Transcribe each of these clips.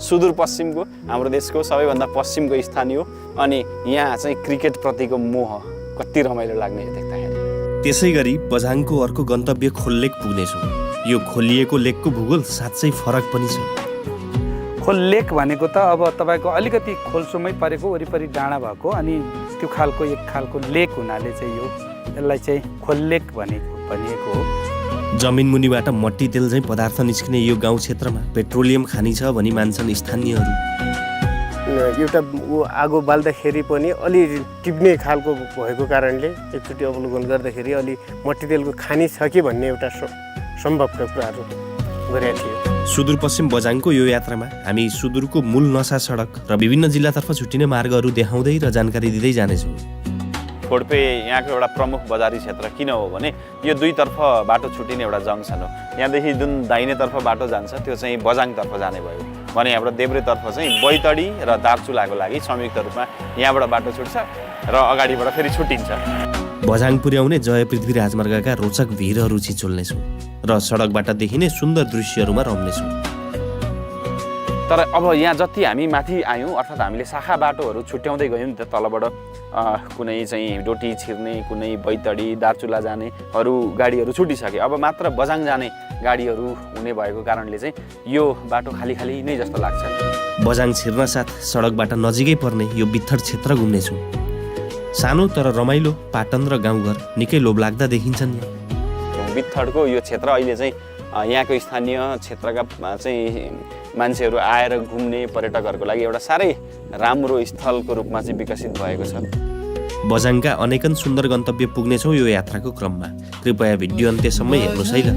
सुदूरपश्चिमको हाम्रो देशको सबैभन्दा पश्चिमको स्थान हो अनि यहाँ चाहिँ क्रिकेटप्रतिको मोह कति रमाइलो लाग्ने यो देख्दाखेरि। त्यसैगरी बझाङको अर्को गन्तव्य खोललेक पुग्नेछौँ। यो खोलिएको लेकको भूगोल साँच्चै फरक पनि छ। खोल लेक भनेको त अब तपाईँको अलिकति खोल्सोमै परेको वरिपरि डाँडा भएको अनि त्यो खालको एक खालको लेक हुनाले चाहिँ यसलाई चाहिँ खोल लेक भनिएको हो। जमिन मुनिबाट मट्टी तेल चाहिँ पदार्थ निस्किने यो गाउँ क्षेत्रमा पेट्रोलियम खानी छ भनी मान्छन् स्थानीयहरू। एउटा आगो बाल्दाखेरि पनि अलि टिप्ने खालको भएको कारणले एकचोटि अवलोकन गर्दाखेरि अलि मट्टी तेलको खानी छ कि भन्ने एउटा सम्भवका कुराहरू गरेका थियो। सुदूरपश्चिम बझाङको यो यात्रामा हामी सुदूरको मूल नसा सडक र विभिन्न जिल्लातर्फ छुट्टिने मार्गहरू देखाउँदै र जानकारी दिँदै जानेछौँ। खोडपे यहाँको एउटा प्रमुख बजारी क्षेत्र किन हो भने यो दुईतर्फ बाटो छुट्टिने एउटा जङ्सन हो। यहाँदेखि जुन दाहिनेतर्फ बाटो जान्छ त्यो चाहिँ बझाङतर्फ जाने भयो भने यहाँबाट देब्रेतर्फ चाहिँ बैतडी र दार्चुलाको लागि संयुक्त रूपमा यहाँबाट बाटो छुट्छ र अगाडिबाट फेरि छुट्टिन्छ। बझाङ पुर्याउने जय पृथ्वी राजमार्गका रोचक भिरहरू छिचोल्नेछौँ र सडकबाट देखिने सुन्दर दृश्यहरूमा रम्नेछौँ। तर अब यहाँ जति हामी माथि आयौँ अर्थात् हामीले शाखा बाटोहरू छुट्याउँदै गयौँ नि त तलबाट कुनै चाहिँ डोटी छिर्ने कुनै बैतडी दार्चुला जानेहरू गाडीहरू छुटिसके। अब मात्र बझाङ जाने गाडीहरू हुने भएको कारणले चाहिँ यो बाटो खाली खाली नै जस्तो लाग्छ। बझाङ छिर्न साथ सडकबाट नजिकै पर्ने यो बित्थड क्षेत्र घुम्नेछौँ। सानो तर रमाइलो पाटन र गाउँघर निकै लोभलाग्दा देखिन्छन्। बित्थडको यो क्षेत्र अहिले चाहिँ यहाँको स्थानीय क्षेत्रका चाहिँ मान्छेहरू आएर घुम्ने पर्यटकहरूको लागि एउटा साह्रै राम्रो स्थलको रूपमा चाहिँ विकसित भएको छ। बझाङका अनेकन सुन्दर गन्तव्य पुग्नेछौँ यो यात्राको क्रममा। कृपया भिडियो अन्त्यसम्मै हेर्नुहोस् है ल।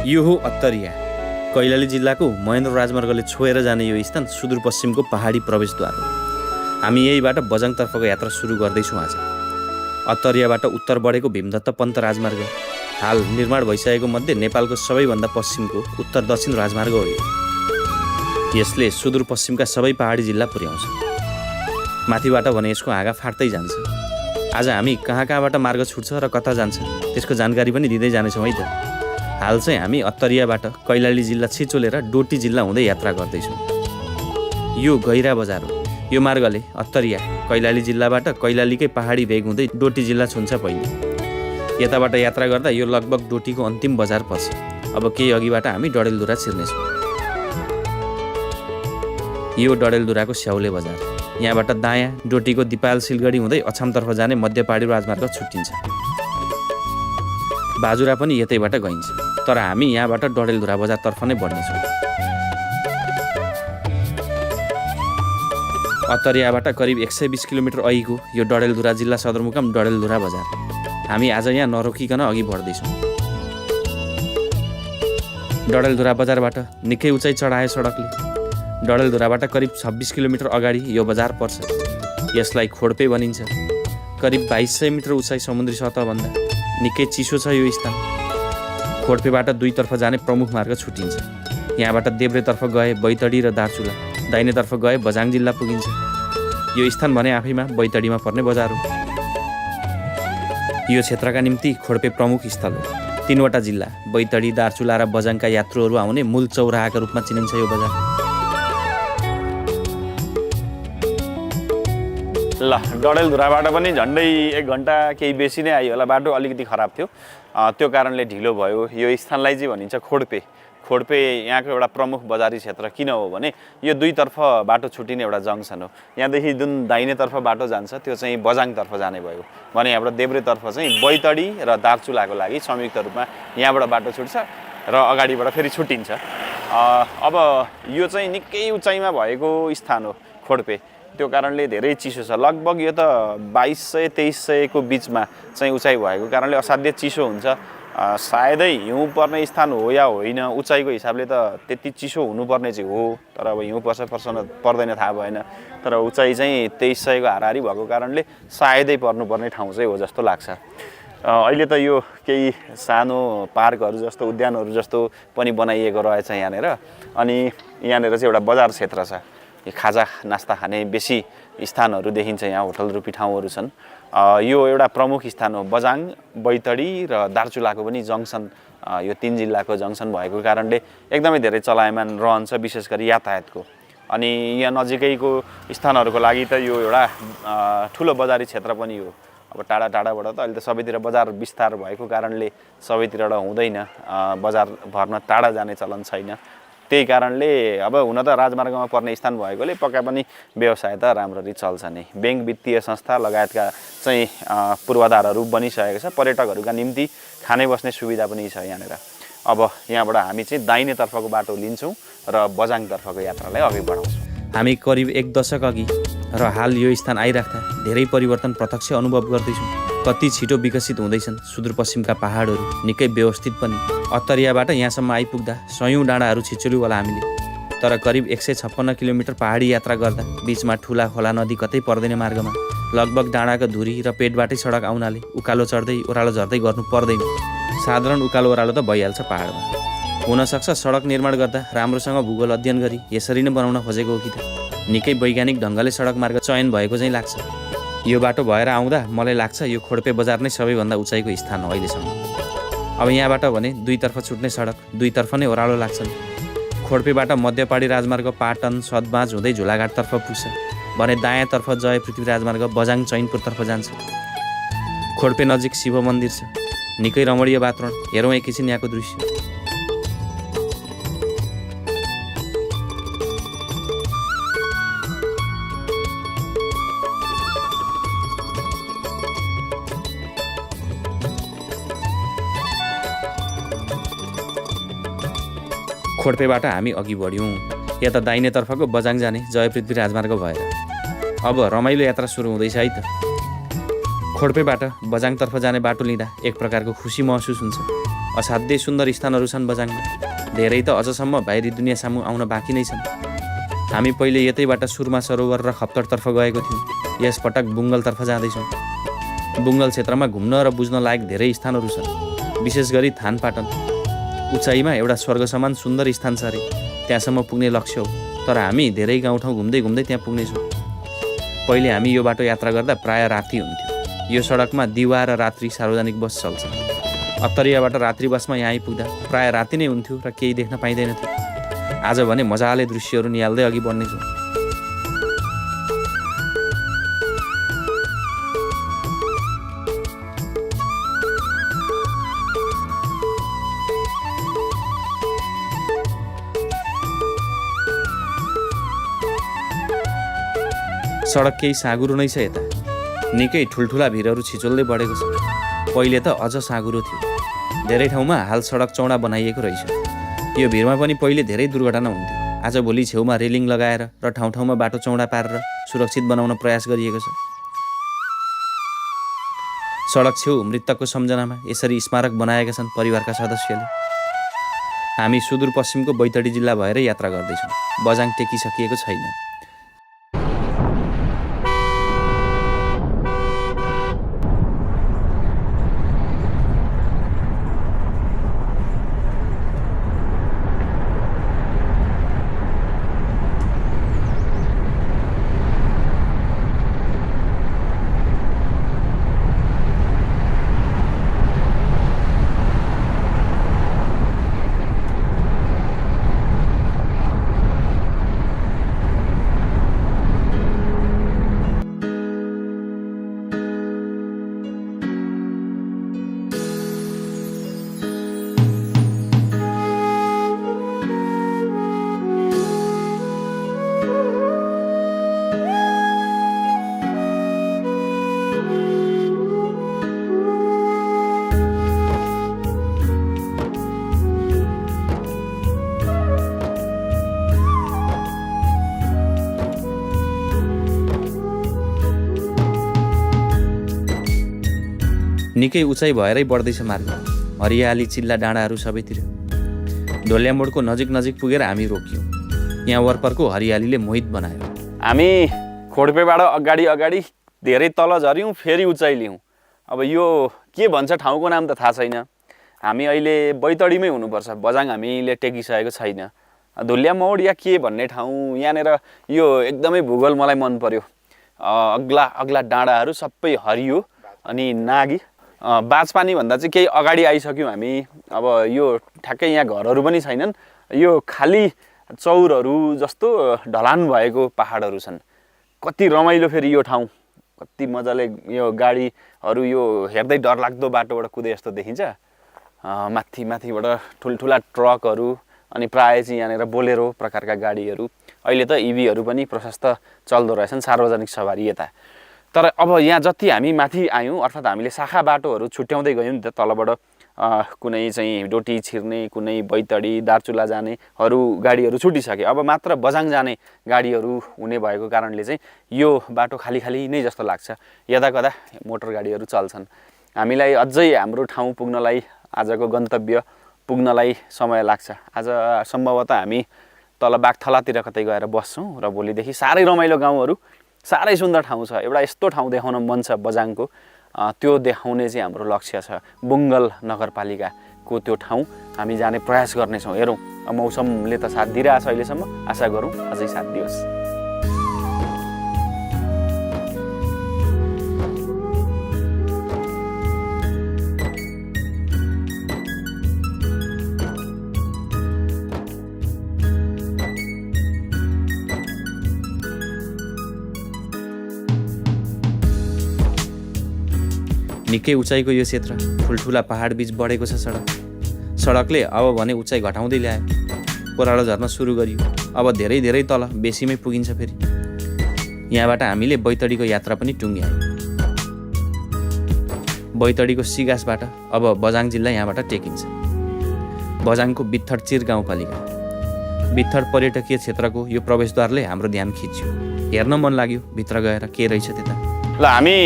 यो हो अत्तरिया, कैलाली जिल्लाको महेन्द्र राजमार्गले छोएर जाने यो स्थान सुदूरपश्चिमको पहाडी प्रवेशद्वार हो। हामी यहीबाट बझाङतर्फको यात्रा सुरु गर्दैछौँ आज। अत्तरियाबाट उत्तर बढेको भीमदत्त पन्त राजमार्ग हाल निर्माण भइसकेको मध्ये नेपालको सबैभन्दा पश्चिमको उत्तर दक्षिण राजमार्ग हो। यसले सुदूरपश्चिमका सबै पहाडी जिल्ला पुर्याउँछ। माथिबाट भने यसको हाँगा फाट्दै जान्छ। आज हामी कहाँबाट मार्ग छुट्छ र कता जान्छ त्यसको जानकारी पनि दिँदै जानेछौँ है त। हाल चाहिँ हामी अत्तरियाबाट कैलाली जिल्ला छिचोलेर डोटी जिल्ला हुँदै यात्रा गर्दैछौँ। यो गैरा बजार हो। यो मार्गले अत्तरिया कैलाली जिल्लाबाट कैलालीकै पहाडी भेग हुँदै डोटी जिल्ला छुन्छ पहिले। यताबाट यात्रा गर्दा यो लगभग डोटीको अन्तिम बजार पर्छ। अब केही अघिबाट हामी डडेलधुरा छिर्नेछौँ। यो डडेलधुराको स्याउले बजार। यहाँबाट दायाँ डोटीको दिपाल सिलगढी हुँदै अछामतर्फ जाने मध्य पहाडी राजमार्ग छुट्टिन्छ। बाजुरा पनि यतैबाट गइन्छ तर हामी यहाँबाट डडेलधुरा बजारतर्फ नै बढ्नेछौँ। अत्तरियाबाट करिब 120 किलोमिटर अघिको यो डडेलधुरा जिल्ला सदरमुकाम डडेलधुरा बजार। हामी आज यहाँ नरोकिकन अघि बढ्दैछौँ। डडेलधुरा बजारबाट निकै उचाइ चढायो सडकले। डडेलधुराबाट करिब 26 किलोमिटर अगाडि यो बजार पर्छ। यसलाई खोडपे भनिन्छ। करिब 2200 मिटर उचाइ समुद्री सतहभन्दा निकै चिसो छ यो स्थान। खोडपेबाट दुईतर्फ जाने प्रमुख मार्ग छुटिन्छ। यहाँबाट देब्रेतर्फ गए बैतडी र दार्चुला, दाहिनेतर्फ गए बझाङ जिल्ला पुगिन्छ। यो स्थान भने आफैमा बैतडीमा पर्ने बजार हो। यो क्षेत्रका निम्ति खोडपे प्रमुख स्थल हो। 3वटा जिल्ला बैतडी दार्चुला र बझाङका यात्रुहरू आउने मूल चौराहाका रूपमा चिनिन्छ यो बजार। ल डडेलधुराबाट पनि झन्डै 1 घन्टा केही बेसी नै आयो होला। बाटो अलिकति खराब थियो त्यो कारणले ढिलो भयो। यो स्थानलाई चाहिँ भनिन्छ खोडपे। खोडपे यहाँको एउटा प्रमुख बजारी क्षेत्र किन हो भने यो दुईतर्फ बाटो छुट्टिने एउटा जङ्सन हो। यहाँदेखि जुन दाहिनेतर्फ बाटो जान्छ त्यो चाहिँ बझाङतर्फ जाने भयो भने यहाँबाट देब्रेतर्फ चाहिँ बैतडी र दार्चुलाको लागि संयुक्त रूपमा यहाँबाट बाटो छुट्छ र अगाडिबाट फेरि छुट्टिन्छ। अब यो चाहिँ निकै उचाइमा भएको स्थान हो खोडपे। त्यो कारणले धेरै चिसो छ। लगभग यो त 2200-2300 को बिचमा चाहिँ उचाइ भएको कारणले असाध्य चिसो हुन्छ। सायदै हिउँ पर्ने स्थान हो या होइन, उचाइको हिसाबले त त्यति चिसो हुनुपर्ने चाहिँ हो तर अब हिउँ पर्दैन थाहा भएन। तर उचाइ चाहिँ 2300 को हाराहारी भएको कारणले सायदै पर्नुपर्ने ठाउँ चाहिँ हो जस्तो लाग्छ। अहिले त यो केही सानो पार्कहरू जस्तो उद्यानहरू जस्तो पनि बनाइएको रहेछ यहाँनिर। अनि यहाँनिर चाहिँ एउटा बजार क्षेत्र छ। खाजा नास्ता खाने बेसी स्थानहरू देखिन्छ। यहाँ होटल रूपी ठाउँहरू छन्। यो एउटा प्रमुख स्थान हो। बझाङ, बैतडी र दार्चुलाको पनि जङ्सन, यो 3 जिल्लाको जङ्सन भएको कारणले एकदमै धेरै चलायमान रहन्छ, विशेष गरी यातायातको। अनि यहाँ नजिकैको स्थानहरूको लागि त यो एउटा ठुलो बजारी क्षेत्र पनि हो। अब टाढा टाढाबाट त अहिले त सबैतिर बजार विस्तार भएको कारणले सबैतिरबाट हुँदैन, बजार भर्न टाढा जाने चलन छैन। त्यही कारणले अब हुन त राजमार्गमा पर्ने स्थान भएकोले पक्का पनि व्यवसाय त राम्ररी चल्छ नै। ब्याङ्क, वित्तीय संस्था लगायतका चाहिँ पूर्वाधारहरू बनिसकेको छ। पर्यटकहरूका निम्ति खाने बस्ने सुविधा पनि छ यहाँनिर। अब यहाँबाट हामी चाहिँ दाहिनेतर्फको बाटो लिन्छौँ र बझाङतर्फको यात्रालाई अघि बढाउँछौँ। हामी करिब 1 दशक अघि र हाल यो स्थान आइराख्दा धेरै परिवर्तन प्रत्यक्ष अनुभव गर्दैछौँ। कति छिटो विकसित हुँदैछन् सुदूरपश्चिमका पहाडहरू, निकै व्यवस्थित पनि। अत्तरियाबाट यहाँसम्म आइपुग्दा सयौँ डाँडाहरू छिचोल्यौँ होला हामीले। तर करिब 156 किलोमिटर पहाडी यात्रा गर्दा बिचमा ठुला खोला नदी कतै पर्दैन मार्गमा। लगभग डाँडाको धुरी र पेटबाटै सडक आउनाले उकालो चढ्दै ओह्रालो झर्दै गर्नु पर्दैन। साधारण उकालो ओह्रालो त भइहाल्छ पहाडमा। हुनसक्छ सडक निर्माण गर्दा राम्रोसँग भूगोल अध्ययन गरी यसरी नै बनाउन खोजेको हो कि त। निकै वैज्ञानिक ढङ्गले सडक मार्ग चयन भएको चाहिँ लाग्छ। यो बाटो भएर आउँदा मलाई लाग्छ यो खोडपे बजार नै सबैभन्दा उचाइको स्थान हो अहिलेसम्म। अब यहाँबाट भने दुईतर्फ छुट्ने सडक, दुईतर्फ नै ओह्रालो लाग्छन्। खोडपेबाट मध्यपाडी राजमार्ग पाटन, सदबाज हुँदै झोलाघाटतर्फ पुग्छ भने दायाँतर्फ जय पृथ्वी राजमार्ग बझाङ चैनपुरतर्फ जान्छ। खोडपे नजिक शिव मन्दिर छ। निकै रमणीय वातावरण। हेरौँ एकैछिन यहाँको दृश्य। खोडपेबाट हामी अघि बढ्यौँ। यता दाहिनेतर्फको बझाङ जाने जय पृथ्वी राजमार्ग भएर। अब रमाइलो यात्रा सुरु हुँदैछ है त। खोडपेबाट बझाङतर्फ जाने बाटो लिँदा एक प्रकारको खुसी महसुस हुन्छ। असाध्यै सुन्दर स्थानहरू छन् बझाङमा। धेरै त अझसम्म बाहिरी दुनियाँ सामु आउन बाँकी नै छन्। हामी पहिले यतैबाट सुरमा सरोवर र खप्तडतर्फ गएको थियौँ। यसपटक बुङ्गलतर्फ जाँदैछौँ। बुङ्गल क्षेत्रमा घुम्न र बुझ्न लायक धेरै स्थानहरू छन्, विशेष गरी थानपाटन। उचाइमा एउटा स्वर्ग समान सुन्दर स्थान छ अरे। त्यहाँसम्म पुग्ने लक्ष्य हो। तर हामी धेरै गाउँठाउँ घुम्दै घुम्दै त्यहाँ पुग्नेछौँ। पहिले हामी यो बाटो यात्रा गर्दा प्रायः राति हुन्थ्यो। यो सडकमा दिवा र रात्रि सार्वजनिक बस चल्छ। अत्तरियाबाट रात्रि बसमा यहाँ आइपुग्दा प्रायः राति नै हुन्थ्यो र केही देख्न पाइँदैन थियो। आज भने मजाले दृश्यहरू निहाल्दै अघि बढ्नेछौँ। सडक केही साँघुरो नै छ यता। निकै ठुल्ठुला भिरहरू छिचोल्दै बढेको छ। पहिले त अझ साँघुरो थियो। धेरै ठाउँमा हाल सडक चौडा बनाइएको रहेछ। यो भिरमा पनि पहिले धेरै दुर्घटना हुन्थ्यो। आजभोलि छेउमा रेलिङ लगाएर र ठाउँ ठाउँमा बाटो चौडा पारेर सुरक्षित बनाउन प्रयास गरिएको छ। सडक छेउ मृतकको सम्झनामा यसरी स्मारक बनाएका छन् परिवारका सदस्यले। हामी सुदूरपश्चिमको बैतडी जिल्ला भएर यात्रा गर्दैछौँ। बझाङ टेकिसकिएको छैन। निकै उचाइ भएरै बढ्दैछ मार्ग। हरियाली चिल्ला डाँडाहरू सबैतिर। ढोल्या मोडको नजिक नजिक पुगेर हामी रोकियौँ। यहाँ वरपरको हरियालीले मोहित बनायो। हामी खोडपेबाट अगाडि धेरै तल झऱ्यौँ, फेरि उचाइ लियौँ। अब यो के भन्छ ठाउँको नाम त थाहा छैन। हामी अहिले बैतडीमै हुनुपर्छ। बझाङ हामीले टेकिसकेको छैन। धुलिया मोड या के भन्ने ठाउँ यहाँनिर यो एकदमै भूगोल मलाई मन पर्यो। अग्ला अग्ला डाँडाहरू सबै हरियो अनि नागी। बाजपानी भन्दा चाहिँ केही अगाडि आइसक्यौँ हामी। अब यो ठ्याक्कै यहाँ घरहरू पनि छैनन्, यो खाली चौरहरू जस्तो ढलान भएको पहाडहरू छन्। कति रमाइलो फेरि यो ठाउँ, कति मजाले यो गाडीहरू यो हेर्दै डरलाग्दो बाटोबाट कुदे जस्तो देखिन्छ। माथि माथिबाट ठुल्ठुला ट्रकहरू अनि प्रायः चाहिँ यहाँनिर बोलेरो प्रकारका गाडीहरू, अहिले त इभीहरू पनि प्रशस्त चल्दो रहेछन् सार्वजनिक सवारी यता। तर अब यहाँ जति हामी माथि आयौँ अर्थात् हामीले शाखा बाटोहरू छुट्याउँदै गयौँ नि त, तलबाट कुनै चाहिँ डोटी छिर्ने, कुनै बैतडी दार्चुला जानेहरू गाडीहरू छुटिसके। अब मात्र बझाङ जाने गाडीहरू हुने भएको कारणले चाहिँ यो बाटो खाली खाली नै जस्तो लाग्छ। यदाकदा मोटर गाडीहरू चल्छन्। हामीलाई अझै हाम्रो ठाउँ पुग्नलाई, आजको गन्तव्य पुग्नलाई समय लाग्छ। आज सम्भवतः हामी तल बागथलातिर कतै गएर बस्छौँ र भोलिदेखि साह्रै रमाइलो गाउँहरू, साह्रै सुन्दर ठाउँ छ। एउटा यस्तो ठाउँ देखाउन मन छ बझाङको, त्यो देखाउने चाहिँ हाम्रो लक्ष्य छ। बुङ्गल नगरपालिकाको त्यो ठाउँ हामी जाने प्रयास गर्नेछौँ। हेरौँ, मौसमले त साथ दिइरहेछ अहिलेसम्म, आशा गरौँ अझै साथ दियोस्। निकै उचाइको यो क्षेत्र, ठुल्ठुला पहाड बीच बढेको छ सडकले। अब भने उचाइ घटाउँदै ल्यायो। ओह्रालो झर्न सुरु गरियो। अब धेरै धेरै तल बेसीमै पुगिन्छ फेरि। यहाँबाट हामीले बैतडीको यात्रा पनि टुङ्ग्यायौँ। बैतडीको सिगासबाट अब बझाङ जिल्ला यहाँबाट टेकिन्छ। बझाङको बित्थडचिर गाउँपालिका, बित्थड पर्यटकीय क्षेत्रको यो प्रवेशद्वारले हाम्रो ध्यान खिच्यो। हेर्न मन लाग्यो भित्र गएर के रहेछ त्यता। ल हामी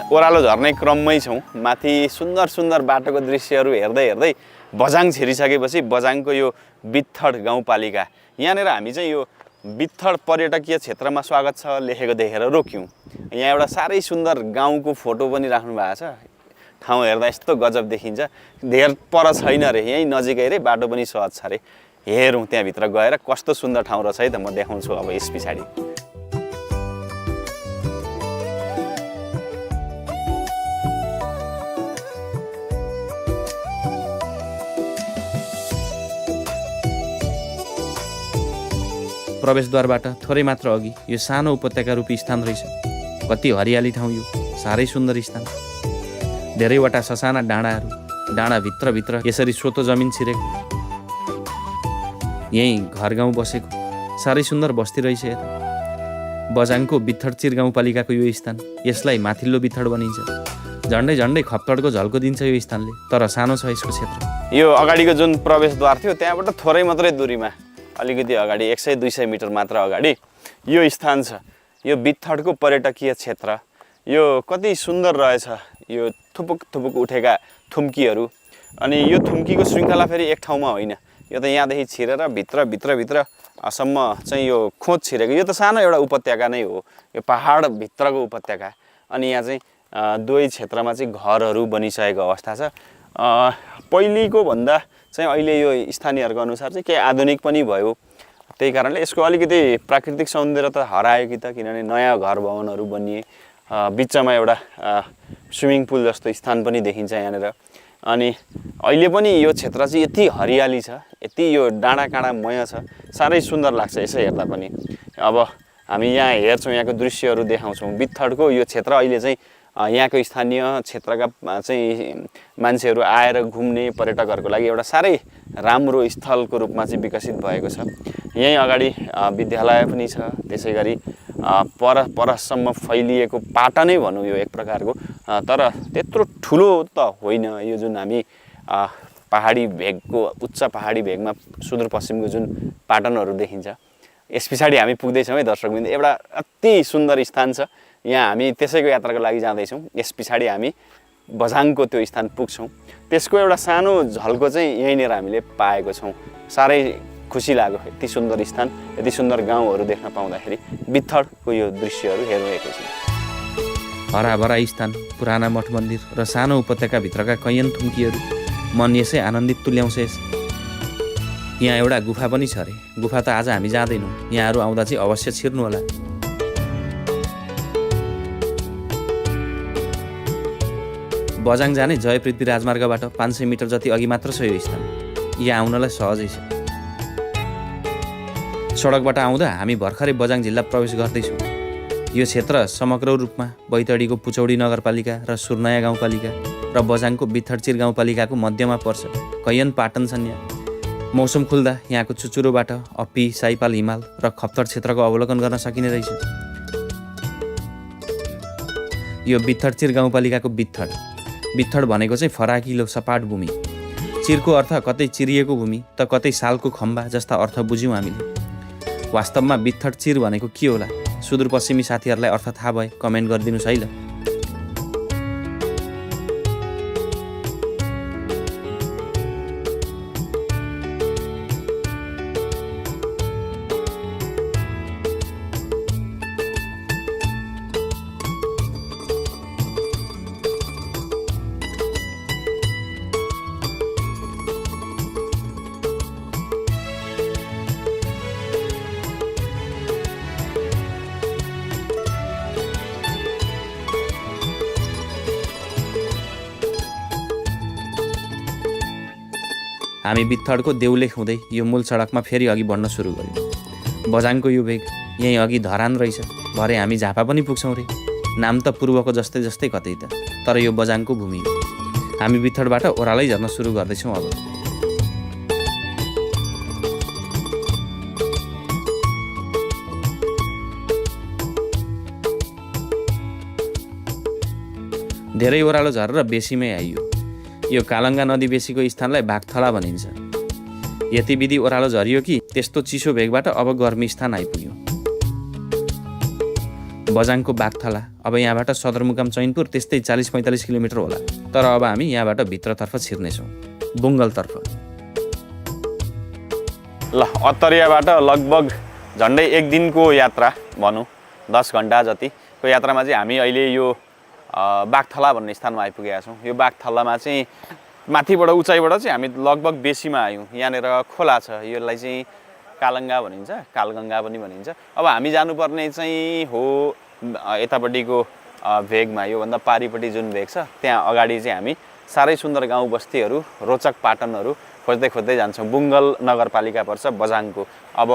ओह्रालो झर्ने क्रममै छौँ। माथि सुन्दर सुन्दर बाटोको दृश्यहरू हेर्दै हेर्दै बझाङ छिरिसकेपछि बझाङको यो बित्थड गाउँपालिका, यहाँनिर हामी चाहिँ यो बित्थड पर्यटकीय क्षेत्रमा स्वागत छ लेखेको देखेर रोक्यौँ। यहाँ एउटा साह्रै सुन्दर गाउँको फोटो पनि राख्नु भएको छ। ठाउँ हेर्दा यस्तो गजब देखिन्छ। धेर पर छैन रे, यहीँ नजिकै रे, बाटो पनि सहज छ रे। हेरौँ त्यहाँभित्र गएर कस्तो सुन्दर ठाउँ रहेछ है त, म देखाउँछु अब यस पछाडि। प्रवेशद्वारबाट थोरै मात्र अघि यो सानो उपत्यका रूपी स्थान रहेछ। कति हरियाली ठाउँ यो, साह्रै सुन्दर स्थान। धेरैवटा ससाना डाँडाहरू, डाँडा भित्रभित्र यसरी सोतो जमिन छिरेको, यहीँ घर गाउँ बसेको साह्रै सुन्दर बस्ती रहेछ यता। बझाङको बित्थडचिर गाउँपालिकाको यो स्थान, यसलाई माथिल्लो बित्थड भनिन्छ। झन्डै झन्डै खप्तडको झल्को दिन्छ यो स्थानले, तर सानो छ यसको क्षेत्र। यो अगाडिको जुन प्रवेशद्वार थियो त्यहाँबाट थोरै मात्रै दूरीमा, अलिकति अगाडि 100-200 मिटर मात्र अगाडि यो स्थान छ। यो बित्थडको पर्यटकीय क्षेत्र, यो कति सुन्दर रहेछ। यो थुपुक थुपुक उठेका थुम्कीहरू, अनि यो थुम्कीको श्रृङ्खला फेरि एक ठाउँमा होइन। यो त यहाँदेखि छिरेर भित्रसम्म चाहिँ यो खोज छिरेको। यो त सानो एउटा उपत्यका नै हो, यो पहाडभित्रको उपत्यका। अनि यहाँ चाहिँ दुवै क्षेत्रमा चाहिँ घरहरू बनिसकेको अवस्था छ। पहिलेको भन्दा चाहिँ अहिले यो स्थानीयहरूको अनुसार चाहिँ केही आधुनिक पनि भयो। त्यही कारणले यसको अलिकति प्राकृतिक सौन्दर्यता हरायो कि त, किनभने नयाँ घर भवनहरू बनिए। बिचमा एउटा स्विमिङ पुल जस्तो स्थान पनि देखिन्छ यहाँनिर। अनि अहिले पनि यो क्षेत्र चाहिँ यति हरियाली छ, यति यो डाँडा काँडामय छ, साह्रै सुन्दर लाग्छ यसो हेर्दा पनि। अब हामी यहाँ हेर्छौँ, यहाँको दृश्यहरू देखाउँछौँ। बित्थडको यो क्षेत्र अहिले चाहिँ यहाँको स्थानीय क्षेत्रका चाहिँ मान्छेहरू आएर घुम्ने पर्यटकहरूको लागि एउटा साह्रै राम्रो स्थलको रूपमा चाहिँ विकसित भएको छ। यहीँ अगाडि विद्यालय पनि छ, त्यसै गरी परसम्म फैलिएको पाटा नै भनौँ यो एक प्रकारको, तर त्यत्रो ठुलो त होइन। यो जुन हामी पहाडी भेगको, उच्च पहाडी भेगमा सुदूरपश्चिमको जुन पाटनहरू देखिन्छ, यस पछाडि हामी पुग्दैछौँ है दर्शकवृन्द। एउटा अति सुन्दर स्थान छ, यहाँ हामी त्यसैको यात्राको लागि जाँदैछौँ। यस पछाडि हामी बझाङको त्यो स्थान पुग्छौँ। त्यसको एउटा सानो झल्को चाहिँ यहीँनिर हामीले पाएको छौँ। साह्रै खुसी लाग्यो यति सुन्दर स्थान, यति सुन्दर गाउँहरू देख्न पाउँदाखेरि। बित्थडको यो दृश्यहरू हेर्नु एकैछिन। हराभरा स्थान, पुराना मठ मन्दिर र सानो उपत्यकाभित्रका कैयन थुम्कीहरू मन यसै आनन्दित तुल्याउँछ। यहाँ एउटा गुफा पनि छ अरे। गुफा त आज हामी जाँदैनौँ, यहाँहरू आउँदा चाहिँ अवश्य छिर्नु होला। बजाङ जाने जय पृथ्वी राजमार्गबाट 500 मिटर जति अघि मात्र छ यो स्थान। यहाँ आउनलाई सहजै छ। सडकबाट आउँदा हामी भर्खरै बजाङ जिल्ला प्रवेश गर्दैछौँ। यो क्षेत्र समग्र रूपमा बैतडीको पुचौडी नगरपालिका र सुर्नया गाउँपालिका र बजाङको बिथडचिर गाउँपालिकाको मध्यमा पर्छ। कैयन पाटन छन् यहाँ। मौसम खुल्दा यहाँको चुचुरोबाट अप्पी, साइपाल हिमाल र खप्तर क्षेत्रको अवलोकन गर्न सकिने रहेछ। यो बिथडचिर गाउँपालिकाको बित्थड भनेको चाहिँ फराकिलो सपाट भूमि। चिरको अर्थ कतै चिरिएको भूमि त कतै सालको खम्बा जस्ता अर्थ बुझ्यौँ हामीले। वास्तवमा बित्थड भनेको के होला? सुदूरपश्चिमी साथीहरूलाई अर्थ थाहा भए कमेन्ट गरिदिनुहोस् है ल। हामी बित्थडको देउलेख हुँदै यो मूल सडकमा फेरि अघि बढ्न सुरु गऱ्यौँ। बजाङको यो भेग यहीँ अघि धरान रहेछ। भरे हामी झापा पनि पुग्छौँ रे। नाम त पूर्वको जस्तै जस्तै कतै त, तर यो बजाङको भूमि हो। हामी बित्थडबाट ओह्रालै झर्न सुरु गर्दैछौँ अब। धेरै ओह्रालो झरेर बेसीमै आइयो। यो कालङ्गा नदी बेसीको स्थानलाई बाघथला भनिन्छ। यति विधि ओह्रालो झरियो कि त्यस्तो चिसो भेगबाट अब गर्मी स्थान आइपुग्यो। बजाङको बाघथला अब यहाँबाट सदरमुकाम चैनपुर त्यस्तै 40-45 किलोमिटर होला। तर अब हामी यहाँबाट भित्रतर्फ छिर्नेछौँ, बुङ्गलतर्फ। ल, अत्तरियाबाट लगभग झन्डै 1 दिनको यात्रा भनौँ, 10 घन्टा जतिको यात्रामा चाहिँ हामी अहिले यो बाघथला भन्ने स्थानमा आइपुगेका छौँ। यो बाघथलामा चाहिँ माथिबाट उचाइबाट चाहिँ हामी लगभग बेसीमा आयौँ। यहाँनिर खोला छ, यसलाई चाहिँ कालङ्गा भनिन्छ, कालगङ्गा पनि भनिन्छ। अब हामी जानुपर्ने चाहिँ हो यतापट्टिको भेगमा, योभन्दा पारिपट्टि जुन भेग छ त्यहाँ अगाडि चाहिँ हामी साह्रै सुन्दर गाउँ बस्तीहरू, रोचक पाटनहरू खोज्दै खोज्दै जान्छौँ। बुङ्गल नगरपालिका पर्छ बजाङको। अब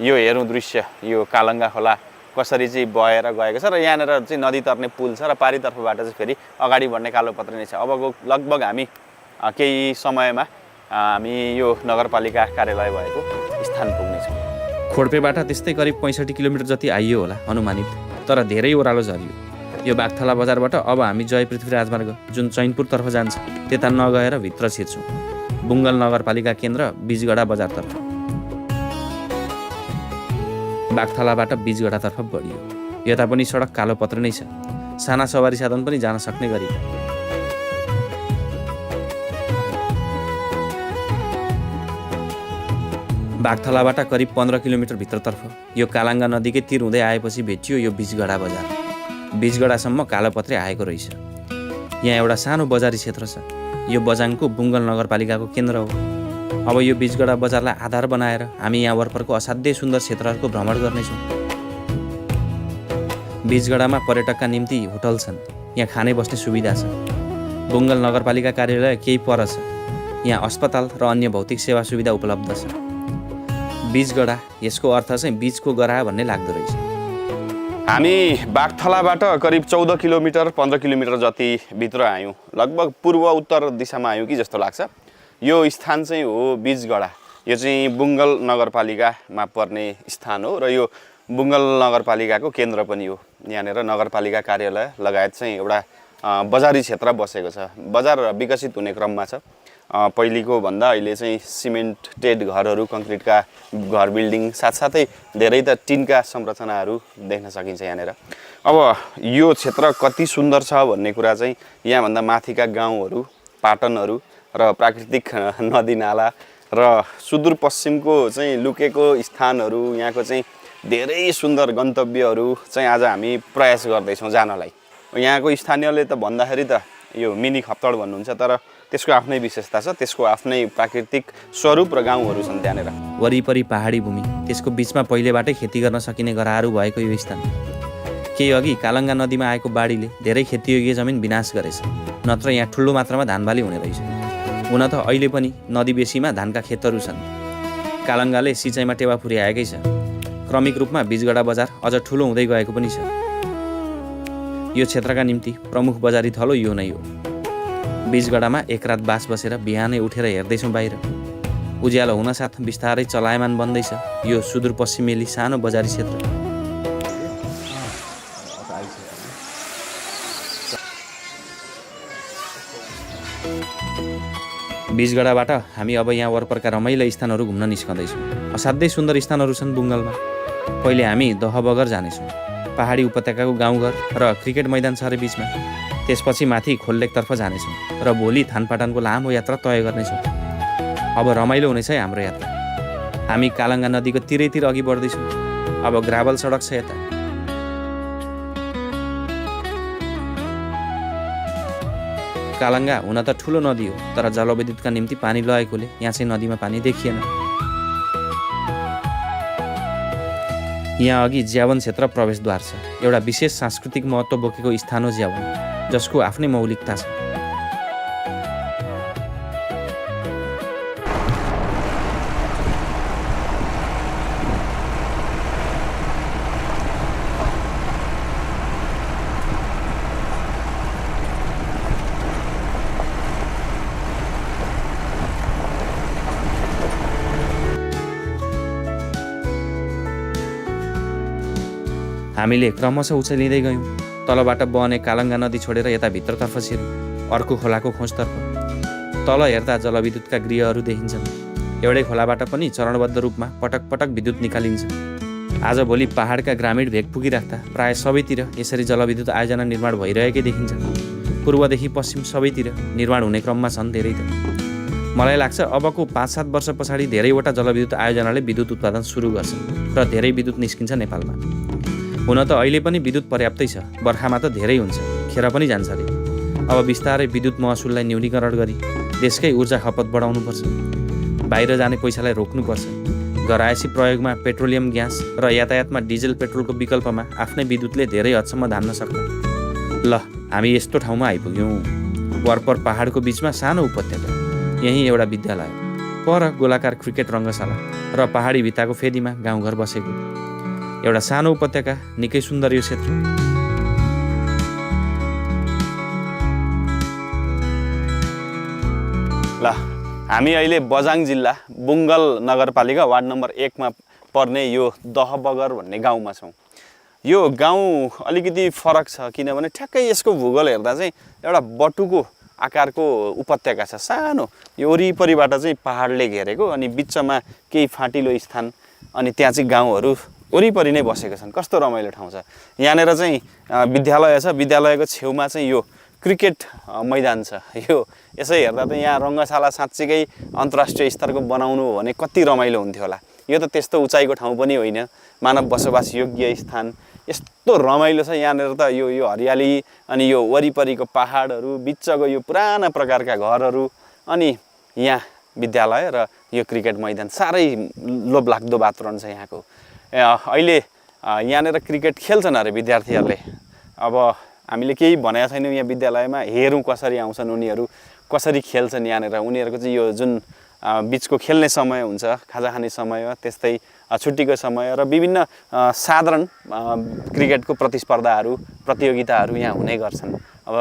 यो हेरौँ दृश्य, यो कालङ्गा खोला कसरी चाहिँ बहेर गएको छ र यहाँनिर चाहिँ नदी तर्ने पुल छ र पारितर्फबाट चाहिँ फेरि अगाडि बढ्ने कालोपत्री नै छ। अबको लगभग हामी केही समयमा हामी यो नगरपालिका कार्यालय भएको स्थान पुग्नेछौँ। खोडपेबाट त्यस्तै करिब 65 किलोमिटर जति आइयो होला अनुमानित, तर धेरै ओह्रालो झरियो। यो बाघथला बजारबाट अब हामी जय पृथ्वी राजमार्ग जुन चैनपुरतर्फ जान्छ त्यता नगएर भित्र छिर्छौँ, बुङ्गल नगरपालिका केन्द्र बिजगडा बजारतर्फ। बाघथलाबाट बिजगडातर्फ बढियो। यता पनि सडक कालोपत्र नै छ, साना सवारी साधन पनि जान सक्ने गरी। बाघथलाबाट करिब 15 किलोमिटर भित्रतर्फ यो कालाङ्गा नदीकै तिर हुँदै आएपछि भेटियो यो बिजगडा बजार। बिजगडासम्म कालोपत्रे आएको रहेछ। यहाँ एउटा सानो बजारी क्षेत्र छ। यो बजाङको बुङ्गल नगरपालिकाको केन्द्र हो। अब यो बिजगडा बजारलाई आधार बनाएर हामी यहाँ वरपरको असाध्यै सुन्दर क्षेत्रहरूको भ्रमण गर्नेछौँ। बिजगडामा पर्यटकका निम्ति होटल छन्, यहाँ खाने बस्ने सुविधा छ। बुङ्गल नगरपालिका कार्यालय केही पर छ। यहाँ अस्पताल र अन्य भौतिक सेवा सुविधा उपलब्ध छ। बिजगडा यसको अर्थ चाहिँ बिचको गरा भन्ने लाग्दो रहेछ। हामी बाघथलाबाट करिब 14 किलोमिटर 15 किलोमिटर जति भित्र आयौँ। लगभग पूर्व उत्तर दिशामा आयौँ कि जस्तो लाग्छ। यो स्थान चाहिँ हो बिजगडा। यो चाहिँ बुङ्गल नगरपालिकामा पर्ने स्थान हो र यो बुङ्गल नगरपालिकाको केन्द्र पनि हो। यहाँनिर नगरपालिका कार्यालय लगायत चाहिँ एउटा बजारी क्षेत्र बसेको छ। बजार विकसित हुने क्रममा छ। पहिलेको भन्दा अहिले चाहिँ सिमेन्टेड घरहरू, कङ्क्रिटका घर बिल्डिङ साथसाथै धेरै त टिनका संरचनाहरू देख्न सकिन्छ यहाँनिर। अब यो क्षेत्र कति सुन्दर छ भन्ने कुरा चाहिँ यहाँभन्दा माथिका गाउँहरू, पाटनहरू र प्राकृतिक नदीनाला र सुदूरपश्चिमको चाहिँ लुकेको स्थानहरू, यहाँको चाहिँ धेरै सुन्दर गन्तव्यहरू चाहिँ आज हामी प्रयास गर्दैछौँ जानलाई। यहाँको स्थानीयले त भन्दाखेरि त यो मिनी खप्तड भन्नुहुन्छ, तर त्यसको आफ्नै विशेषता छ, त्यसको आफ्नै प्राकृतिक स्वरूप र गाउँहरू छन् त्यहाँनिर। वरिपरि पहाडी भूमि, त्यसको बिचमा पहिलेबाटै खेती गर्न सकिने गराहरू भएको यो स्थान। केही अघि कालङ्गा नदीमा आएको बाढीले धेरै खेतीयोग्य जमिन विनाश गरेछ, नत्र यहाँ ठुलो मात्रामा धानबाली हुने रहेछ। हुन त अहिले पनि नदी बेसीमा धानका खेतहरू छन्। कालङ्गाले सिँचाइमा टेवा पुर्याएकै छ। क्रमिक रूपमा बीजगढा बजार अझ ठुलो हुँदै गएको पनि छ। यो क्षेत्रका निम्ति प्रमुख बजारी थलो यो नै हो। बीजगढामा एक रात बास बसेर बिहानै उठेर हेर्दैछौँ बाहिर। उज्यालो हुनसाथ बिस्तारै चलायमान बन्दैछ यो सुदूरपश्चिमेली सानो बजारी क्षेत्र। बीजगढाबाट हामी अब यहाँ वरपरका रमाइला स्थानहरू घुम्न निस्कँदैछौँ। असाध्यै सुन्दर स्थानहरू छन् बुङ्गलमा। पहिले हामी दहबगर जानेछौँ, पहाडी उपत्यकाको गाउँघर र क्रिकेट मैदान छ अरे बिचमा। त्यसपछि माथि खोललेकतर्फ जानेछौँ र भोलि थानपाटानको लामो यात्रा तय गर्नेछौँ। अब रमाइलो हुनेछ है हाम्रो यात्रा। हामी कालङ्गा नदीको तिरैतिर अघि बढ्दैछौँ। अब ग्राभल सडक छ यता। कालङ्गा हुन त ठुलो नदी हो, तर जलविद्युतका निम्ति पानी लगेकोले यहाँ चाहिँ नदीमा पानी देखिएन। यहाँ अघि ज्यावन क्षेत्र प्रवेशद्वार छ। एउटा विशेष सांस्कृतिक महत्त्व बोकेको स्थान हो ज्यावन, जसको आफ्नै मौलिकता छ। हामीले क्रमशः उचालिँदै गयौँ। तलबाट बहने कालङ्गा नदी छोडेर यता भित्रतर्फ छिर्यौँ, अर्को खोलाको खोजतर्फ। तल हेर्दा जलविद्युतका गृहहरू देखिन्छन्। एउटै खोलाबाट पनि चरणबद्ध रूपमा पटक पटक विद्युत निकालिन्छ। आजभोलि पहाडका ग्रामीण भेग पुगिराख्दा प्रायः सबैतिर यसरी जलविद्युत आयोजना निर्माण भइरहेकै देखिन्छ। पूर्वदेखि पश्चिम सबैतिर निर्माण हुने क्रममा छन् धेरै त। मलाई लाग्छ अबको 5-7 वर्ष पछाडि धेरैवटा जलविद्युत आयोजनाले विद्युत उत्पादन सुरु गर्छ र धेरै विद्युत निस्किन्छ नेपालमा। हुन त अहिले पनि विद्युत पर्याप्तै छ, बर्खामा त धेरै हुन्छ, खेर पनि जान्छ अरे। अब बिस्तारै विद्युत महसुललाई न्यूनीकरण गरी देशकै ऊर्जा खपत बढाउनुपर्छ। बाहिर जाने पैसालाई रोक्नुपर्छ। घरायसी प्रयोगमा पेट्रोलियम ग्यास र यातायातमा डिजेल पेट्रोलको विकल्पमा आफ्नै विद्युतले धेरै हदसम्म धान्न सक्छ। ल, हामी यस्तो ठाउँमा आइपुग्यौँ। वरपर पहाडको बिचमा सानो उपत्यका, यहीँ एउटा विद्यालय, पर गोलाकार क्रिकेट रङ्गशाला र पहाडी भित्ताको फेदीमा गाउँघर बसेको एउटा सानो उपत्यका। निकै सुन्दर यो क्षेत्र। ल, हामी अहिले बझाङ जिल्ला बुङ्गल नगरपालिका वार्ड नम्बर 1 मा पर्ने यो दहबगर भन्ने गाउँमा छौँ। यो गाउँ अलिकति फरक छ, किनभने ठ्याक्कै यसको भूगोल हेर्दा चाहिँ एउटा बटुको आकारको उपत्यका छ, सानो। यो वरिपरिबाट चाहिँ पहाडले घेरेको, अनि बिचमा केही फाँटिलो स्थान, अनि त्यहाँ चाहिँ गाउँहरू वरिपरि नै बसेको छन्। कस्तो रमाइलो ठाउँ छ। यहाँनिर चाहिँ विद्यालय छ। विद्यालयको छेउमा चाहिँ यो क्रिकेट मैदान छ। यो यसै हेर्दा त यहाँ रङ्गशाला साँच्चीकै अन्तर्राष्ट्रिय स्तरको बनाउनु हो भने कति रमाइलो हुन्थ्यो होला। यो त त्यस्तो उचाइको ठाउँ पनि होइन, मानव बसोबास योग्य स्थान। यस्तो रमाइलो छ यहाँनिर त। यो हरियाली, अनि यो वरिपरिको पहाडहरू, बिचको यो पुराना प्रकारका घरहरू, अनि यहाँ विद्यालय र यो क्रिकेट मैदान। साह्रै लोभलाग्दो वातावरण छ यहाँको। अहिले यहाँनिर क्रिकेट खेल्छन् अरे विद्यार्थीहरूले। अब हामीले केही भनेको छैनौँ यहाँ विद्यालयमा, हेरौँ कसरी आउँछन् उनीहरू, कसरी खेल्छन् यहाँनिर। उनीहरूको चाहिँ यो जुन बिचको खेल्ने समय हुन्छ, खाजा खाने समय, त्यस्तै छुट्टीको समय र विभिन्न साधारण क्रिकेटको प्रतियोगिताहरू यहाँ हुने गर्छन्। अब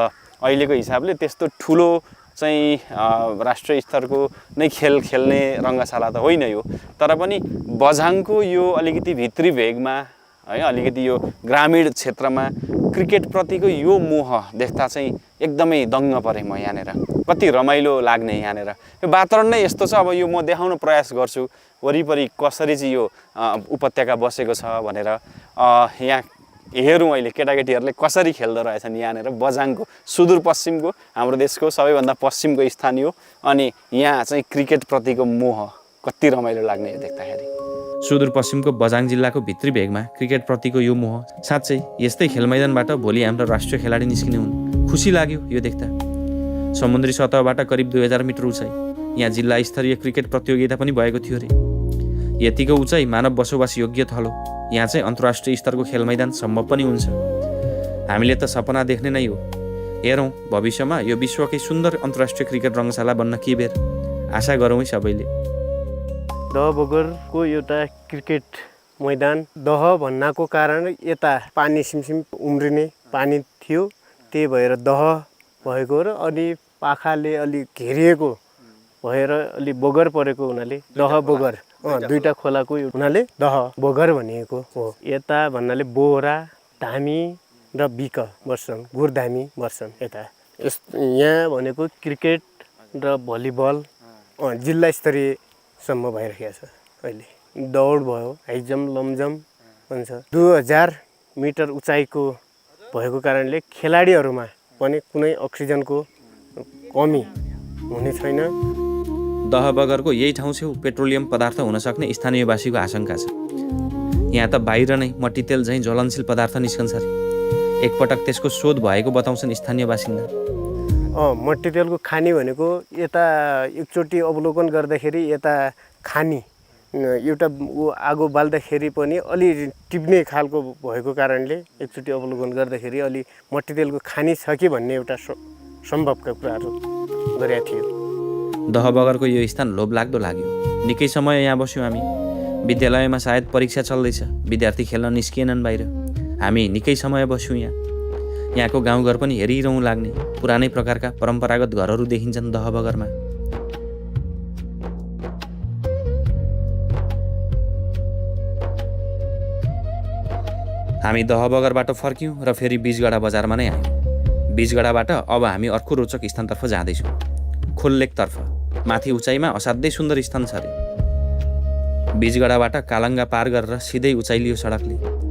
अहिलेको हिसाबले त्यस्तो ठुलो चाहिँ राष्ट्रिय स्तरको नै खेल्ने रङ्गशाला त होइन यो, तर पनि बझाङको यो अलिकति भित्री भेगमा है, अलिकति यो ग्रामीण क्षेत्रमा क्रिकेटप्रतिको यो मोह देख्दा चाहिँ एकदमै दङ्ग परेँ म यहाँनिर। कति रमाइलो लाग्ने यहाँनिर। यो वातावरण नै यस्तो छ। अब यो म देखाउन प्रयास गर्छु वरिपरि कसरी चाहिँ यो उपत्यका बसेको छ भनेर। यहाँ हेरौँ अहिले केटाकेटीहरूले कसरी खेल्दो रहेछन् यहाँनिर। बझाङको सुदूरपश्चिमको, हाम्रो देशको सबैभन्दा पश्चिमको स्थान हो, अनि यहाँ चाहिँ क्रिकेटप्रतिको मोह कति रमाइलो लाग्ने यो देख्दाखेरि। सुदूरपश्चिमको बझाङ जिल्लाको भित्री भेगमा क्रिकेटप्रतिको यो मोह। साँच्चै यस्तै खेलमैदानबाट भोलि हाम्रो राष्ट्रिय खेलाडी निस्किने हुन्। खुसी लाग्यो यो देख्दा। समुद्री सतहबाट करिब 2000 मिटर उचाइ। यहाँ जिल्ला स्तरीय क्रिकेट प्रतियोगिता पनि भएको थियो अरे। यतिको उचाइ मानव बसोबास योग्य थलो। यहाँ चाहिँ अन्तर्राष्ट्रिय स्तरको खेल मैदान सम्भव पनि हुन्छ। हामीले त सपना देख्ने नै हो। हेरौँ भविष्यमा यो विश्वकै सुन्दर अन्तर्राष्ट्रिय क्रिकेट रङ्गशाला बन्न के बेर। आशा गरौँ है सबैले। दह बगरको एउटा क्रिकेट मैदान, दह भन्नाको कारण यता पानी सिमसिम उम्रिने पानी थियो, त्यही भएर दह भएको र अनि पाखाले अलि घेरिएको भएर अलि बगर परेको हुनाले दह बगर, दुईटा खोलाको हुनाले दह बगर भनिएको हो। यता भन्नाले बोहरा, धामी र बिक बस्छन्, गुरधामी बस्छन् यता। यहाँ भनेको क्रिकेट र भलिबल जिल्ला स्तरीयसम्म भइरहेको छ। अहिले दौड भयो, हाई जम्प, लङ जम्प भन्छ। 2000 मिटर उचाइको भएको कारणले खेलाडीहरूमा पनि कुनै अक्सिजनको कमी हुने छैन। दह बगरको यही ठाउँ छेउ पेट्रोलियम पदार्थ हुन सक्ने स्थानीयवासीको आशंका छ। यहाँ त बाहिर नै मट्टीतेल झैँ ज्वलनशील पदार्थ निस्कन्छ अरे। एकपटक त्यसको शोध भएको बताउँछन् स्थानीय बासिन्दा। मट्टीतेलको खानी भनेको यता एकचोटि अवलोकन गर्दाखेरि यता खानी एउटा आगो बाल्दाखेरि पनि अलि टिप्ने खालको भएको कारणले एकचोटि अवलोकन गर्दाखेरि अलि मट्टीतेलको खानी छ कि भन्ने एउटा सम्भवका कुराहरू गरेका थियो। दह बगरको यो स्थान लोभलाग्दो लाग्यो। निकै समय यहाँ बस्यौँ हामी। विद्यालयमा सायद परीक्षा चल्दैछ, विद्यार्थी खेल्न निस्किएनन् बाहिर। हामी निकै समय बस्यौँ यहाँ। यहाँको गाउँघर पनि हेरिरहँ लाग्ने पुरानै प्रकारका परम्परागत घरहरू देखिन्छन् दह बगरमा। हामी दह बगरबाट फर्क्यौँ र फेरि बीजगढा बजारमा नै आयौँ। बीजगढाबाट अब हामी अर्को रोचक स्थानतर्फ जाँदैछौँ, खोललेकतर्फ। माथि उचाइमा असाध्यै सुन्दर स्थान छ अरे। बीजगढाबाट कालङ्गा पार गरेर सिधै उचाइलियो सडकले।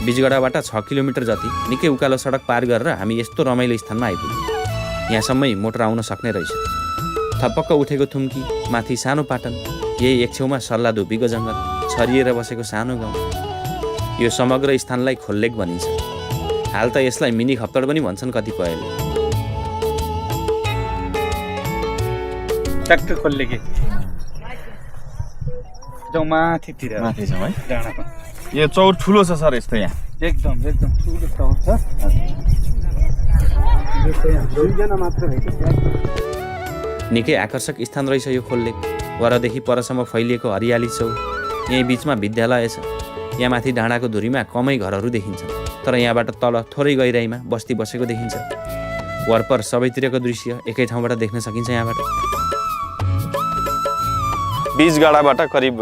बीजगढाबाट 6 किलोमिटर जति निकै उकालो सडक पार गरेर हामी यस्तो रमाइलो स्थानमा आइपुग्यौँ। यहाँसम्मै मोटर आउन सक्ने रहेछ। थपक्क उठेको थुम्की, माथि सानो पाटन, यही एक छेउमा सल्ला धुपीको जङ्गल, छरिएर बसेको सानो गाउँ। यो समग्र स्थानलाई खोललेक भनिन्छ। हाल त यसलाई मिनी खप्तड पनि भन्छन् कतिपयले। ट्याक्क खोललेके जाउँ माथितिर, माथि छ है डाँडामा। यो चौर ठुलो छ सर यस्तो यहाँ? एकदम ठुलो चौर छ। दुईजना मात्र भेट्यो। निकै आकर्षक स्थान रहेछ यो खोललेक। वरदेखि परसम्म फैलिएको हरियाली छौ। यहीँ बिचमा विद्यालय छ। यहाँ माथि डाँडाको धुरीमा कमै घरहरू देखिन्छन्, तर यहाँबाट तल थोरै गहिराइमा बस्ती बसेको देखिन्छ। वरपर सबैतिरको दृश्य एकै ठाउँबाट देख्न सकिन्छ यहाँबाट। बीजगढाबाट करिब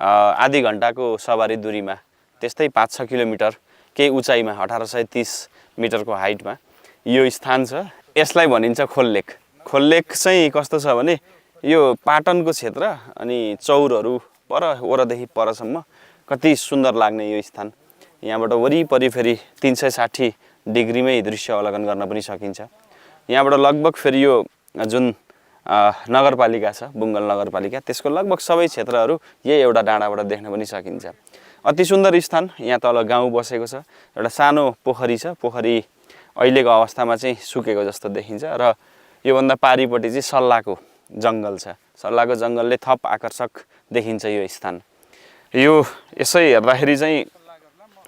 आधी घन्टाको सवारी दूरीमा, त्यस्तै 5-6 किलोमिटर केही उचाइमा 1830 मिटरको हाइटमा यो स्थान छ। यसलाई भनिन्छ खोललेक। खोललेक चाहिँ कस्तो छ भने यो पाटनको क्षेत्र अनि चौरहरू पर वरदेखि परसम्म कति सुन्दर लाग्ने यो स्थान। यहाँबाट वरिपरि फेरि 360 डिग्रीमै दृश्य अवलोकन गर्न पनि सकिन्छ। यहाँबाट लगभग फेरि यो जुन नगरपालिका छ, बुङ्गल नगरपालिका, त्यसको लगभग सबै क्षेत्रहरू यही एउटा डाँडाबाट देख्न पनि सकिन्छ। अति सुन्दर स्थान। यहाँ तल गाउँ बसेको छ। एउटा सानो पोखरी छ। पोखरी अहिलेको अवस्थामा चाहिँ सुकेको जस्तो देखिन्छ र योभन्दा पारिपट्टि चाहिँ सल्लाको जङ्गल छ। सल्लाको जङ्गलले थप आकर्षक देखिन्छ यो स्थान। यो यसै हेर्दाखेरि चाहिँ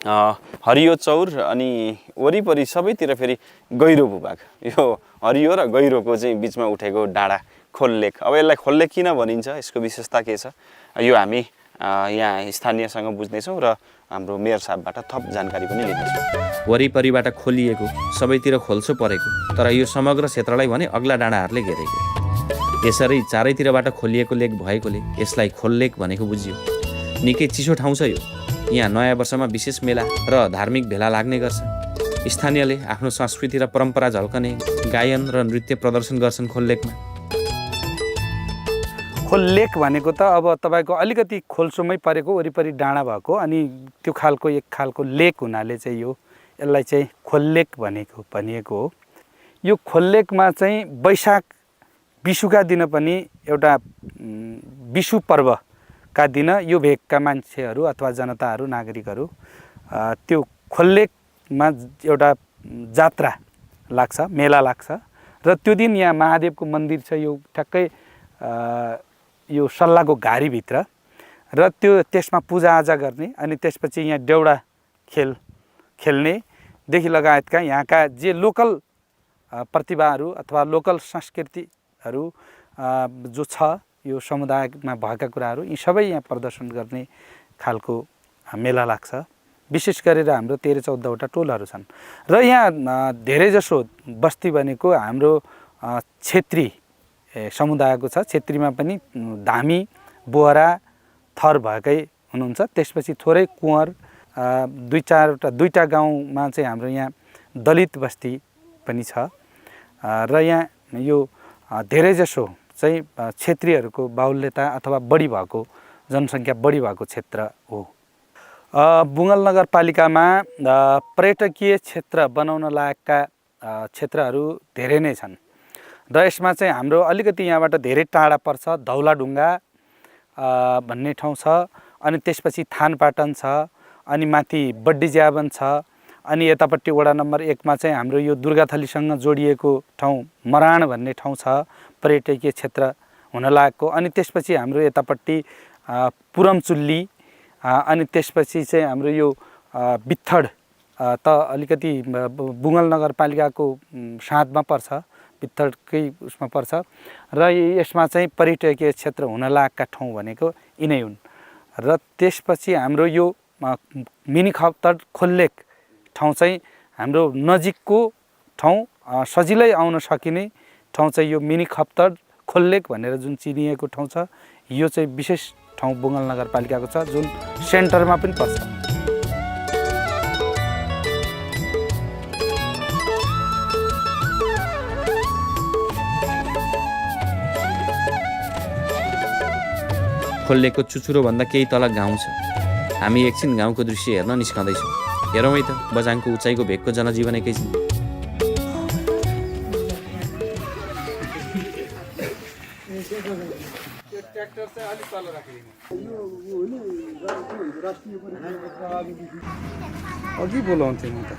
हरियो चौर अनि वरिपरि सबैतिर फेरि गहिरो भूभाग। यो हरियो र गहिरोको चाहिँ बिचमा उठेको डाँडा खोललेक। अब यसलाई खोललेक किन भनिन्छ, यसको विशेषता के छ, यो हामी यहाँ स्थानीयसँग बुझ्नेछौँ र हाम्रो मेयर साहबबाट थप जानकारी पनि लिनेछौँ। वरिपरिबाट खोलिएको, सबैतिर खोल्सो परेको, तर यो समग्र क्षेत्रलाई भने अग्ला डाँडाहरूले घेरेको। यसरी चारैतिरबाट खोलिएको लेक भएकोले यसलाई खोललेक भनेको बुझियो। निकै चिसो ठाउँ छ यो। यहाँ नयाँ वर्षमा विशेष मेला र धार्मिक भेला लाग्ने गर्छ। स्थानीयले आफ्नो संस्कृति र परम्परा झल्कने गायन र नृत्य प्रदर्शन गर्छन् खोललेकमा। खोललेक भनेको त अब तपाईँको अलिकति खोल्सोमै परेको वरिपरि डाँडा भएको अनि त्यो खालको एक खालको लेक हुनाले चाहिँ यसलाई चाहिँ खोललेक भनिएको हो। यो खोललेकमा चाहिँ वैशाख विशुका दिन पनि एउटा विशु पर्वका दिन यो भेगका मान्छेहरू अथवा जनताहरू नागरिकहरू त्यो खोललेकमा एउटा जात्रा लाग्छ, मेला लाग्छ र त्यो दिन यहाँ महादेवको मन्दिर छ यो ठ्याक्कै यो सल्लाहको घारीभित्र र त्यसमा पूजाआजा गर्ने अनि त्यसपछि यहाँ देउडा खेल्नेदेखि लगायतका यहाँका जे लोकल प्रतिभाहरू अथवा लोकल संस्कृतिहरू जो छ यो समुदायमा भएका कुराहरू यी सबै यहाँ प्रदर्शन गर्ने खालको मेला लाग्छ। विशेष गरेर हाम्रो 13-14वटा टोलहरू छन् र यहाँ धेरैजसो बस्ती भनेको हाम्रो क्षेत्री समुदायको छ। क्षेत्रीमा पनि धामी बोहरा थर भएकै हुनुहुन्छ। त्यसपछि थोरै कुँवर दुईटा गाउँमा चाहिँ हाम्रो यहाँ दलित बस्ती पनि छ र यहाँ यो धेरैजसो चाहिँ क्षेत्रीहरूको बाहुल्यता अथवा बढी भएको जनसङ्ख्या बढी भएको क्षेत्र हो। बुङ्गल नगरपालिकामा पर्यटकीय क्षेत्र बनाउन लायकका क्षेत्रहरू धेरै नै छन् र यसमा चाहिँ हाम्रो अलिकति यहाँबाट धेरै टाढा पर्छ धौलाढुङ्गा भन्ने ठाउँ छ, अनि त्यसपछि थानपाटन छ, अनि माथि बड्डी ज्यावन छ, अनि यतापट्टि वडा नम्बर 1 मा चाहिँ हाम्रो यो दुर्गाथलीसँग जोडिएको ठाउँ मराण भन्ने ठाउँ छ पर्यटकीय क्षेत्र हुन लागेको। अनि त्यसपछि हाम्रो यतापट्टि पुरमचुल्ली अनि त्यसपछि चाहिँ हाम्रो यो बित्थड त अलिकति बुङ्गल नगरपालिकाको साँधमा पर्छ, बित्थडकै उसमा पर्छ र यसमा चाहिँ पर्यटकीय क्षेत्र हुन लागेका ठाउँ भनेको यिनै हुन्। र त्यसपछि हाम्रो यो मिनी खप्तड खोललेक ठाउँ चाहिँ हाम्रो नजिकको ठाउँ सजिलै आउन सकिने ठाउँ चाहिँ यो मिनी खप्तड खोललेक भनेर जुन चिनिएको ठाउँ छ यो चाहिँ विशेष ठाउँ बुङ्गल नगरपालिकाको छ जुन सेन्टरमा पनि पर्छ। खोललेकको चुचुरोभन्दा केही तल गाउँ छ। हामी एकछिन गाउँको दृश्य हेर्न निस्कँदैछौँ। हेरौँ है त बझाङको उचाइको भेगको जनजीवन एकैछिन। अघि बोलाउँथेँ म त।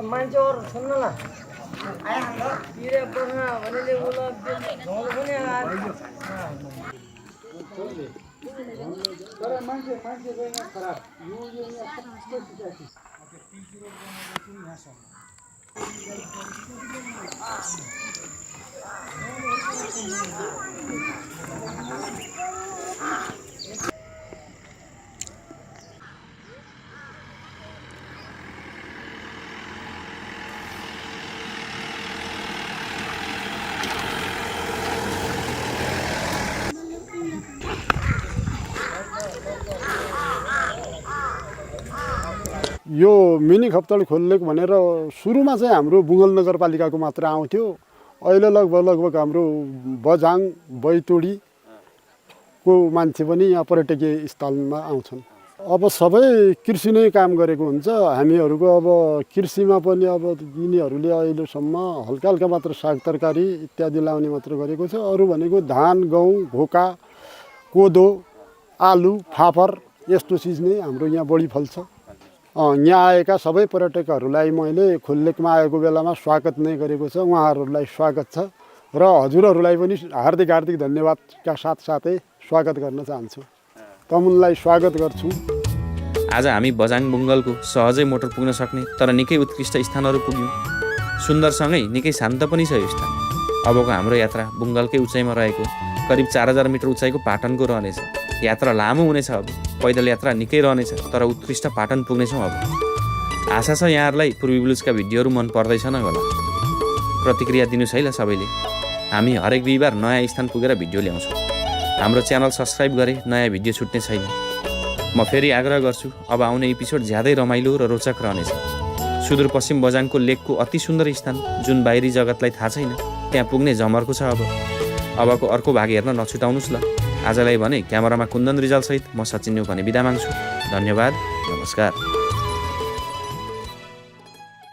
मान्छेहरू सुन्नु न पिरे बस्न भनेले तर मान्छे यहाँ खराब यो यहाँ सबै सिकाएको यो मिनी खप्तड खोललेक भनेर सुरुमा चाहिँ हाम्रो बुङ्गल नगरपालिकाको मात्र आउँथ्यो। अहिले लगभग हाम्रो बझाङ बैतुडीको मान्छे पनि यहाँ पर्यटकीय स्थलमा आउँछन्। अब सबै कृषि नै काम गरेको हुन्छ। हामीहरूको अब कृषिमा पनि अब यिनीहरूले अहिलेसम्म हल्का हल्का मात्र साग तरकारी इत्यादि लाउने मात्र गरेको छ। अरू भनेको धान गहुँ घोका कोदो आलु फापर यस्तो चिज नै हाम्रो यहाँ बढी फल्छ। यहाँ आएका सबै पर्यटकहरूलाई मैले खोललेकमा आएको बेलामा स्वागत नै गरेको छ। उहाँहरूलाई स्वागत छ र हजुरहरूलाई पनि हार्दिक धन्यवादका साथसाथै स्वागत गर्न चाहन्छु। तमुनलाई स्वागत गर्छु। आज हामी बझाङ बुङ्गलको सहजै मोटर पुग्न सक्ने तर निकै उत्कृष्ट स्थानहरू पुग्यौँ। सुन्दरसँगै निकै शान्त पनि छ यो स्थान। अबको हाम्रो यात्रा बुङ्गलकै उचाइमा रहेको करिब 4000 मिटर उचाइको पाटनको रहनेछ। यात्रा लामो हुनेछ। अब पैदल यात्रा निकै रहनेछ तर उत्कृष्ट पाटन पुग्नेछौँ। अब आशा छ यहाँहरूलाई पूर्वी ब्लुजका भिडियोहरू मन पर्दैछ नै होला। प्रतिक्रिया दिनुहोस् है ल सबैले। हामी हरेक बिहिबार नयाँ स्थान पुगेर भिडियो ल्याउँछौँ। हाम्रो च्यानल सब्सक्राइब गरे नयाँ भिडियो छुट्ने छैन। म फेरि आग्रह गर्छु, अब आउने एपिसोड ज्यादै रमाइलो र रोचक रहनेछ। सुदूरपश्चिम बझाङको लेकको अति सुन्दर स्थान जुन बाहिरी जगतलाई थाहा छैन, त्यहाँ पुग्ने जमर्को छ। अबको अर्को भाग हेर्न नछुटाउनुहोस् ल। आजलाई भने क्यामेरामा कुन्दन रिजालसहित म सचिन न्यू भने बिदा माग्छु। धन्यवाद, नमस्कार।